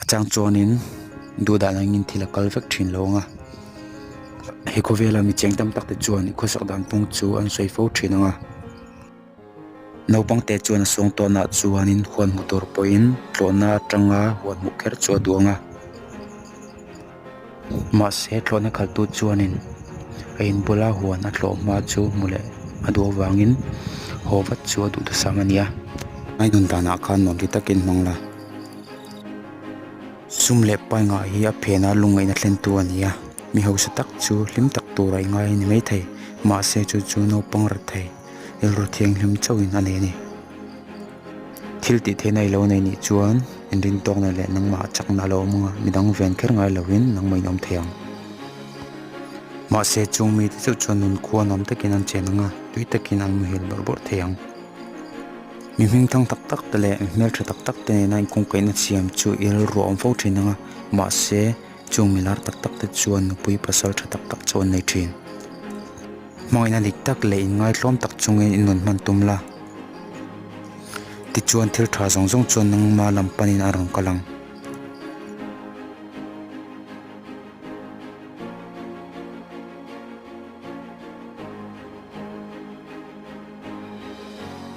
A chang chuanin duh dan angin thil a kal vek thin lo ang a, he khawvela mi cheng tam tak te chuan khawsak dan pung chu an sawi fo thin ang a. Naupang te chuan a sawng tawnah chuanin huan hmu tur pawhin tlawhna atanga huan hmuh kher chu a duh ang a. Mahse tlawhna khaltu chuanin a inbula huan a tlawh hma chu hmu leh a duh avangin haw vat chu a duh thusam a ni a. Ngai nun danah khan nuam ti takin hmang la. Sum leh pai ngah hi a phena lungngaihna thlentu a ni a, mi hausa tak chu hlim tak tura i ngai a ni maithei. Mahse chu chu naupang rat thei, rilru thianghlim chauhin a nei a ni. Thil tih theihna i lo nei nih chuan inrintawkna leh nangmah chakna a lo awm ang a, midang ven kher ngai lovin nangmah in awm thei ang. Mahse chung mite chauh chuan nunkhua nuam takin an chen ang a, tui takin an muhil bawrh bawrh thei ang. Mi hmingthang tak tak te leh mi hmeltha tak tak te nena inkawngkaihna siam chu i rilru a awm fo thin ang a, mahse chung mi lar tak tak te chuan nupui pasal tha tak tak chu an nei thin. Hmangaihna dik tak leh inngaitlawm tak chungin i nun hman tum la. Tichuan thil tha zawng zawng chuan nangma lam panin a rawn kal ang.